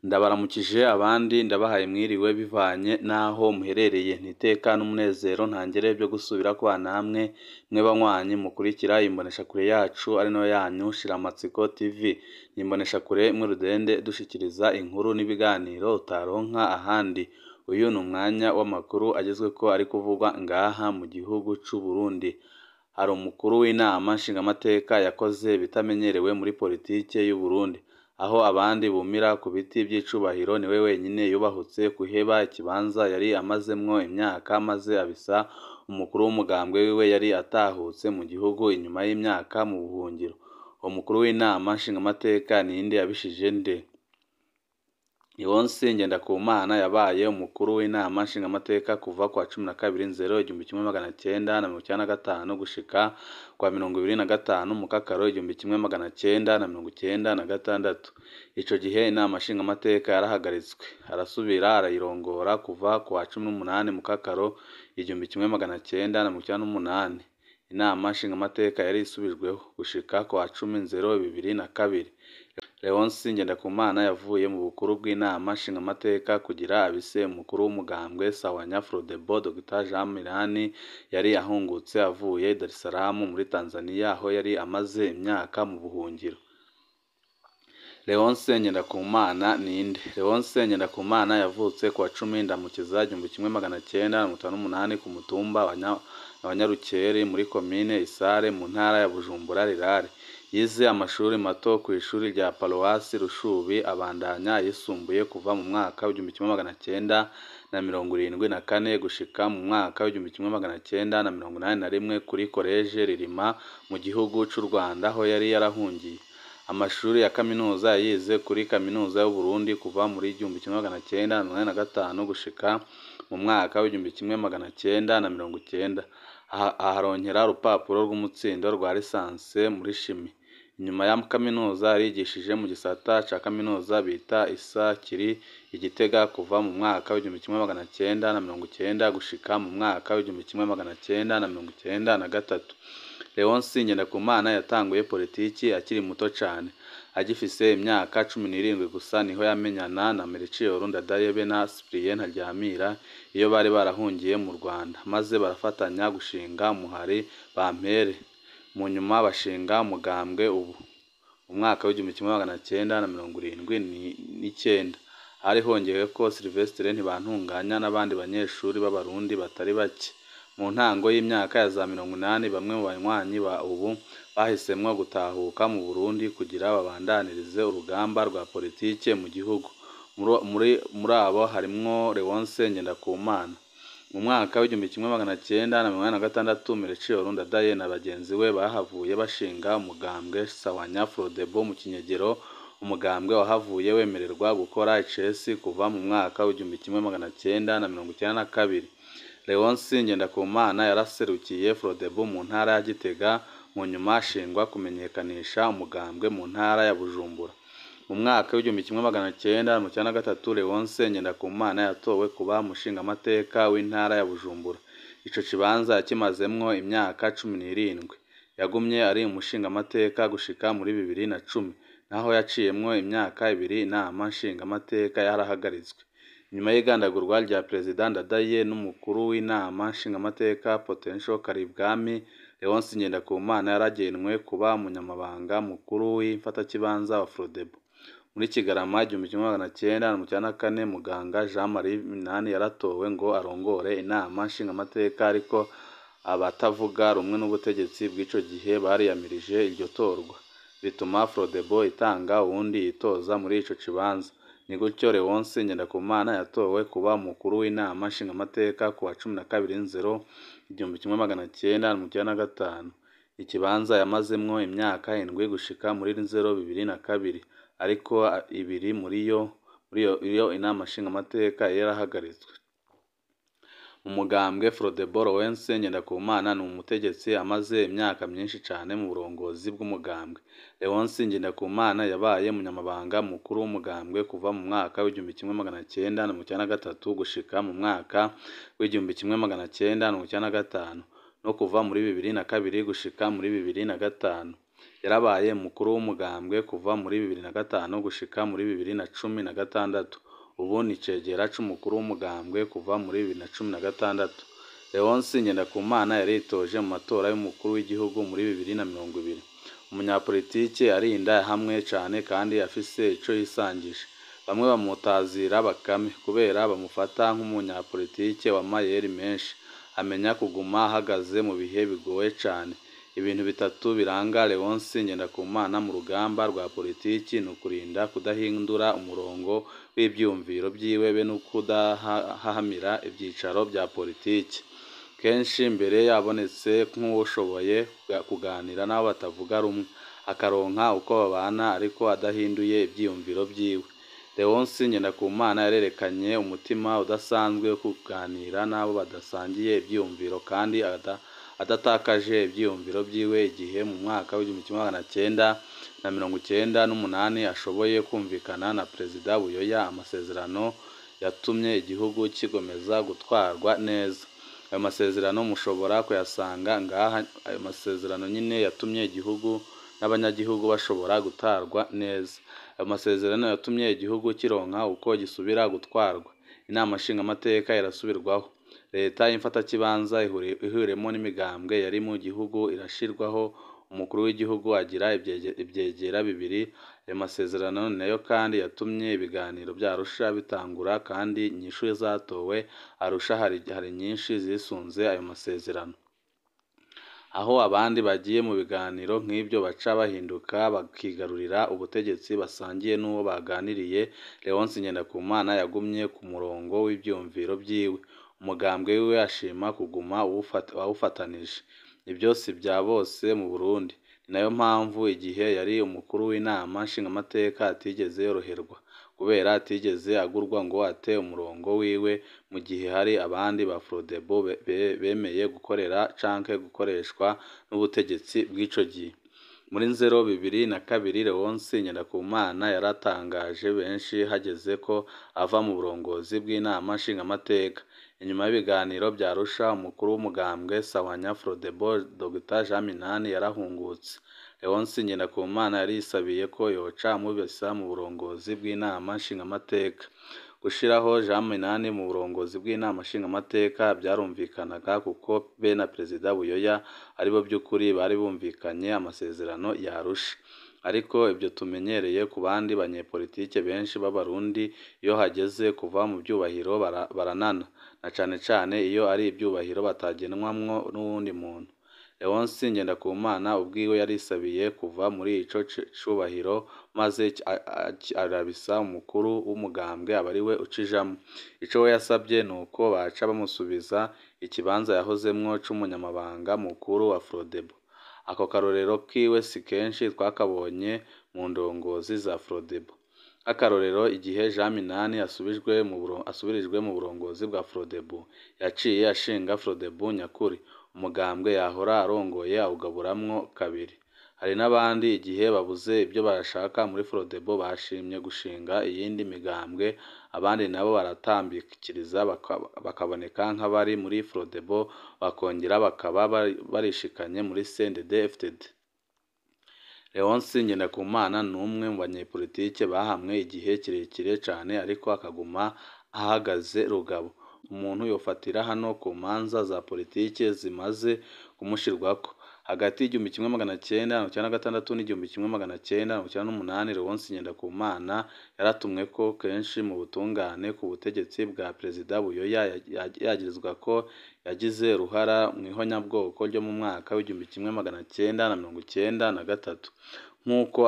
Ndabaramukije abandi ndabahaye mwiriwe bivanye n'aho muherereye, n'iteka n'umunezero ntangere byo gusubira kubana namwe mwe banywanyi mukurikira imboneshakure yacu ari nayo yanyu Shiramatsiko TV. Ni imboneshakure imwe rudende dushikiriza inkuru n'ibiganiro utaronka ahandi. Uyu ni umwanya w'amakuru agezweko ari kuvugwa ngaha mu gihugu c'u Burundi. Hari umukuru w'inama nshingamateka yakoze ibitamenyerewe muri politike y'u Burundi, aho abandi bumira ku biti vy'icubahiro niwe wenyene yubahutse guheba ikibanza yari amazemwo imyaka maze abisa umukuru w'umugambwe wiwe yari atahutse mu gihugu inyuma y'imyaka mu buhungiro. Uwo mukuru w'inama nshingamateka ninde yabishije nde? Léonce Ngendakumana yabaye umukuru w'inama nshingamateka kuva kwa 12 Nzero 1995 gushika kwa 25 Mukakaro 1996. Ico gihe inama nshingamateka yarahagaritswe, arasubira arayirongora kuva kwa 18 Mukakaro 1998. Inama nshingamateka yari isubijweho gushika kwa 10 Nzero 2002. Léonce Ngendakumana yavuye mu bukuru bw'inama nshingamateka kugira abise umukuru w'umugambwe Sawanya Frodebu Dr Jean Minani yari ahungutse avuye Dar es Salaam muri Tanzania aho yari amaze imyaka mu buhungiro. Léonce Ngendakumana ninde? Léonce Ngendakumana yavutse kuwa 10 Ndamukiza 1958 ku mutumba wa Nyarukeri muri komine Isare mu ntara ya Bujumbura Rirare. Yize amashuri mato kw'ishuri rya Paruwasi Rushubi, abandanya ayisumbuye kuva mu mwaka w'1974 gushika mu mwaka w'1981 kuri Koleje Ririma mu gihugu c'u Rwanda aho yari yarahungiye. Amashuri ya kaminuza yayize kuri kaminuza y'Uburundi kuva muri 1985 gushika mu mwaka w'1990, aharonkera urupapuro rw'umutsindo rwa lisansi muri shimi. Inyuma ya kaminuza yarigishije mu gisata ca kaminuza bita ISA kiri i Gitega kuva mu mwaka w'1990 gushika mu mwaka w'1993. Léonce Ngendakumana yatanguye politiki akiri muto cane, agifise imyaka 17 gusa niho yamenyana na Melchior Ndadaye be na Cyprien Ntaryamira iyo bari barahungiye mu Rwanda, maze barafatanya gushinga umuhari Bampere. Mu nyuma bashinga umugambwe ubu. Mu mwaka w'1979 hari hongeweko Sylvestre Ntibantunganya n'abandi banyeshuri b'Abarundi batari bake. Mu ntango y'imyaka ya za 80 bamwe mu banywanyi ba ubu bahisemwo gutahuka mu Burundi kugira babandanirize urugamba rwa politike mu gihugu. Muri abo harimwo Léonce Ngendakumana. Mu mwaka w'1986 Melchior Ndadaye na bagenzi we bahavuye bashinga umugambwe Sawanya Frodebu mu Kinyegero, umugambwe wahavuye wemererwa gukora icesi kuva mu mwaka w'1992. Léonce Ngendakumana yaraserukiye Frodebu mu ntara ya Gitega, mu nyuma ashingwa kumenyekanisha umugambwe mu ntara ya Bujumbura. Mu mwaka w'1993 Léonce Ngendakumana yatowe kuba umushingamateka w'intara ya Bujumbura. Ico kibanza yakimazemwo imyaka 17. Yagumye ari umushingamateka gushika muri 2010, naho yaciyemwo imyaka ibiri inama nshingamateka yarahagaritswe. Inyuma y'igandagurwa rya Perezida Ndadaye n'umukuru w'inama nshingamateka Potential Karibwami, Léonce Ngendakumana yaragenwe kuba umunyamabanga mukuru w'imfatakibanza wa Frodebu. Muri Kigarama 1994 Muganga Jean Marie Minani yaratowe ngo arongore inama nshingamateka, ariko abatavuga rumwe n'ubutegetsi bw'ico gihe bariyamirije iryo torwa, bituma Frodebu itanga uwundi yitoza muri ico kibanza. Ni gutyo Léonce Ngendakumana yatowe kuba umukuru w'inama nshingamateka kuwa 12 Nzero 1995. Ikibanza yamazemwo imyaka 7 gushika muri Nzero 2002, ariko ibiri muri yo inama nshingamateka yarahagaritswe. Umugambwe Frodebu, Léonce Ngendakumana ni umutegetsi amaze imyaka myinshi cane mu burongozi bw'umugambwe. Léonce Ngendakumana yabaye umunyamabanga mukuru w'umugambwe kuva mu mwaka w'1993 gushika mu mwaka w'1995 no kuva muri 2002 gushika muri 2005. Yarabaye umukuru w'umugambwe kuva muri 2005 gushika muri 2016. Ubu ni icegera c'umukuru w'umugambwe kuva muri 2016. Léonce Ngendakumana yaritoje mu matora y'umukuru w'igihugu muri 2020. Umunyapolitike arinda hamwe cane kandi afise ico yisangije. Bamwe bamutazira Bakame kubera bamufata nk'umunyapolitike w'amayeri menshi, amenya kuguma ahagaze mu bihe bigoye cane. Ibintu bitatu biranga Léonce Ngendakumana mu rugamba rwa politiki ni ukurinda kudahindura umurongo w'ivyiyumviro vyiwe be n'ukudahahamira ivyicaro vya politiki. Kenshi mbere yabonetse nk'uwushoboye kuganira n'abo batavuga rumwe, akaronka uko babana ariko adahinduye ivyiyumviro vyiwe. Léonce Ngendakumana yarerekanye umutima udasanzwe wo kuganira n'abo badasangiye ivyiyumviro kandi adatakaje ivyiyumviro vyiwe igihe mu mwaka w'1998 ashoboye kumvikana na Perezida Buyoya amasezerano yatumye igihugu kigomeza gutwarwa neza. Ayo masezerano mushobora kuyasanga ngaha. Ayo masezerano nyine yatumye igihugu n'abanyagihugu bashobora gutarwa neza. Ayo masezerano yatumye igihugu kironka uko gisubira gutwarwa. Inama nshingamateka irasubirwaho. Leta y'imfatakibanza ihuriyemo n'imigambwe yari mu gihugu irashirwaho. Umukuru w'igihugu agira ivyegera bibiri. Ayo masezerano nayo kandi yatumye ibiganiro vya Arusha bitangura kandi inyishu zatowe Arusha hari nyinshi zisunze ayo masezerano. Aho abandi bagiye mu biganiro nk'ivyo baca bahinduka bakigarurira ubutegetsi basangiye n'uwo baganiriye, Léonce Ngendakumana yagumye ku murongo w'ivyiyumviro vyiwe. Umugambwe wiwe ashima kuguma awufatanije. Ivyo si vya bose mu Burundi. Ni nayo mpamvu igihe yari umukuru w'inama nshingamateka atigeze yoroherwa, kubera atigeze agurwa ngo ate umurongo wiwe mu gihe hari abandi ba Frodebu bemeye gukorera canke gukoreshwa n'ubutegetsi bw'ico gihe. Muri nzero 2002 Léonce Ngendakumana yaratangaje benshi hageze ko ava mu burongozi bw'inama nshingamateka. Inyuma y'ibiganiro vya Arusha, umukuru w'umugambwe Sahwanya Frodebu Dr Jean Minani yarahungutse. Léonce Ngendakumana yarisabiye ko yoca amubisa mu burongozi bw'inama nshingamateka. Gushiraho Jean Minani mu burongozi bw'inama nshingamateka vyarumvikanaga kuko be na Perezida Buyoya aribo vy'ukuri bari bumvikanye amasezerano ya Arusha. Ariko ivyo tumenyereye ku bandi banyepolitike benshi b'Abarundi, iyo hageze kuva mu vyubahiro baranana, na cane cane iyo ari ivyubahiro batagenwamwo n'uwundi muntu. Léonce Ngendakumana ubwiwe yarisabiye kuva muri ico cubahiro maze arabisa umukuru w'umugambwe aba ariwe ucijamwo. Ico we yasavye nuko baca bamusubiza ikibanza yahozemwo c'umunyamabanga mukuru wa Frodebu. Ako karorero kiwe si kenshi twakabonye mu ndongozi za Frodebu. Nk'akarorero igihe Jean Minani asubirijwe mu burongozi bwa Frodebu, yaciye ashinga Frodebu nyakuri, umugambwe yahora arongoye awugaburamwo kabiri. Hari n'abandi igihe babuze ivyo bashaka muri Frodebu bashimye gushinga iyindi migambwe, abandi nabo baratambikiriza bakaboneka nk'abari muri Frodebu bakongera bakaba barishikanye muri CNDD-FDD. Léonce Ngendakumana ni umwe mu banyepolitike bahamwe igihe kirekire cane ariko akaguma ahagaze rugabo. Umuntu yofatira hano ku manza za politike zimaze kumushirwako. Hagati y'1996 n'1998 Léonce Ngendakumana yaratumweko kenshi mu butungane ku butegetsi bwa Perezida Buyoya yagirizwa ko yagize uruhara mw'ihonyabwoko ryo mu mwaka w'1993. Nk'uko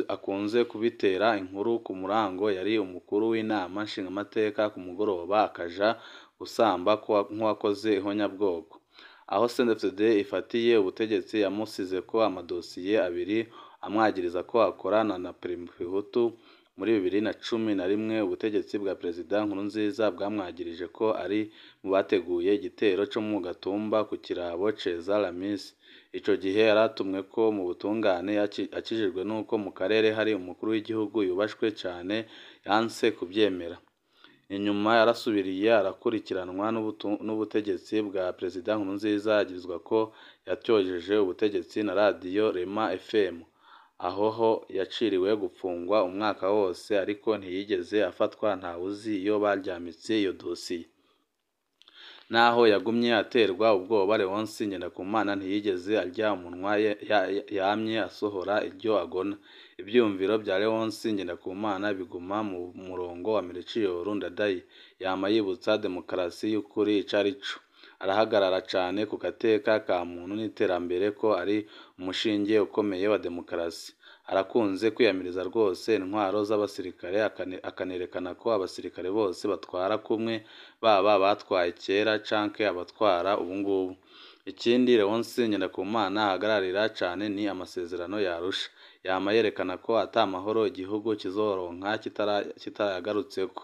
akunze kubitera inkuru ku murango, yari umukuru w'inama nshingamateka ku mugoroba akaja gusamba nk'uwakoze ihonyabwoko. Aho CNDD-FDD ifatiye ubutegetsi yamusizeko amadosiye abiri amwagiriza ko akorana na Parmehutu. Muri 2011 ubutegetsi bwa Perezida Nkurunziza bwamwagirije ko ari mu bateguye igitero co mu Gatumba ku kirabo Ceza Lamisi. Ico gihe yaratumweko mu butungane akijijwe n'uko mu karere hari umukuru w'igihugu yubashwe cane yanse kuvyemera. Inyuma yarasubiriye arakurikiranwa n'ubutegetsi bwa Perezida Nkurunziza, yagirizwa ko yatyojeje ubutegetsi na radiyo Rema FM. Aho ho yaciriwe gupfungwa umwaka wose, ariko ntiyigeze afatwa, ntawuzi iyo baryamitse iyo dosiye. Naho yagumye aterwa ubwoba, Léonce Ngendakumana ntiyigeze arya umunwa, yamye asohora iryo agona. Ivyiyumviro vya Léonce Ngendakumana biguma mu murongo wa Melchior Ndadaye, yama yibutsa demokarasi y'ukuri ico arico. Arahagarara cane ku gateka ka muntu n'iterambere ko ari umushinge ukomeye wa demokarasi. Arakunze kwiyamiriza rwose intwaro z'abasirikare, akanerekana ko abasirikare bose batwara kumwe, baba abatwaye kera canke abatwara ubungubu. Ikindi Léonce Ngendakumana ahagararira cane ni amasezerano ya Arusha. Yama yerekana ko ata mahoro igihugu kizoronka kitayagarutseko.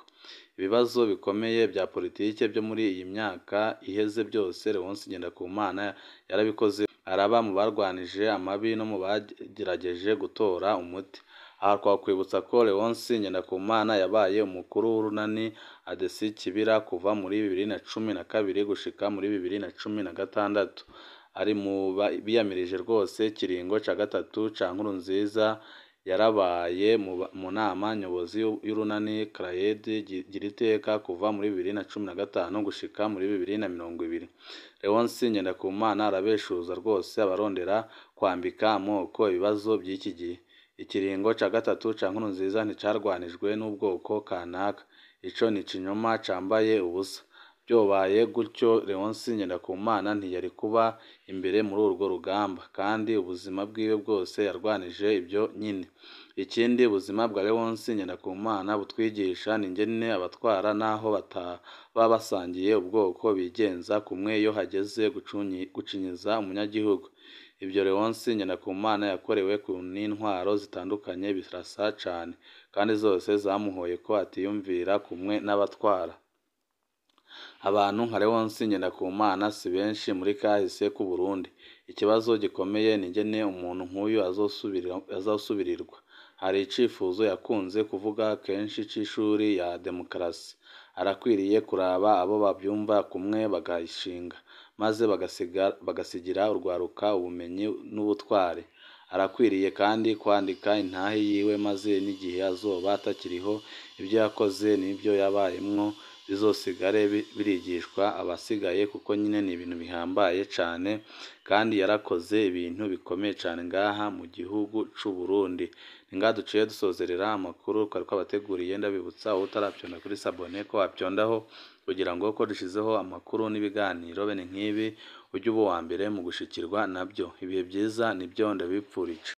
Ibibazo bikomeye vya politike vyo muri iyi myaka iheze byose Léonce Ngendakumana yarabikoze, araba mu barwanije amabi no mu bagerageje gutora umuti. Aha twakwibutsa ko Léonce Ngendakumana yabaye umukuru w'urunani ADC Kibira kuva muri 2012 gushika muri 2016. Ari mu biyamirije rwose ikiringo ca gatatu ca Nkurunziza, yarabaye mu nama nyobozi y'urunani CRAED Giriteka kuva muri 2015 gushika muri 2020. Léonce Ngendakumana arabeshuza rwose abarondera kwambika amoko ibibazo vy'iki gihe. Ikiringo ca gatatu ca Nkurunziza nticarwanijwe n'ubwoko kanaka, ico ni ikinyoma cambaye ubusa. Vyobaye gutyo Léonce Ngendakumana ntiyari kuba imbere muri urwo rugamba, kandi ubuzima bwiwe bwose yarwanije ivyo nyene. Ikindi ubuzima bwa Léonce Ngendakumana butwigisha ni ingene abatwara naho bataba basangiye ubwoko bigenza kumwe iyo hageze gucinyiza umunyagihugu. Ivyo Léonce Ngendakumana yakorewe n'intwaro zitandukanye birasa cane, kandi zose zamuhoye ko atiyumvira kumwe n'abatwara. Abantu nka Léonce Ngendakumana si benshi muri kahise k'Uburundi. Ikibazo gikomeye ni ingene umuntu nk'uyu azosubirirwa. Hari icifuzo yakunze kuvuga kenshi c'ishuri ya demokarasi. Arakwiriye kuraba abo bavyumva kumwe bagayishinga, maze bagasigira urwaruka ubumenyi n'ubutwari. Arakwiriye kandi kwandika intahe yiwe, maze n'igihe azoba atakiriho ivyo yakoze n'ivyo yabayemwo bizosigare birigishwa abasigaye, kuko nyine ni ibintu bihambaye cane, kandi yarakoze ibintu bikomeye cane ngaha mu gihugu c'u Burundi. Ni ngaha duciye dusozerera amakuru twari twabateguriye, ndabibutsa wowe utaravyonda kuri sabone ko wavyondaho kugira ngo ko dushizeho amakuru n'ibiganiro bene nk'ibi ujye uba uwa mbere mu gushikirwa nabyo. Ibihe vyiza nivyo ndabipfurije.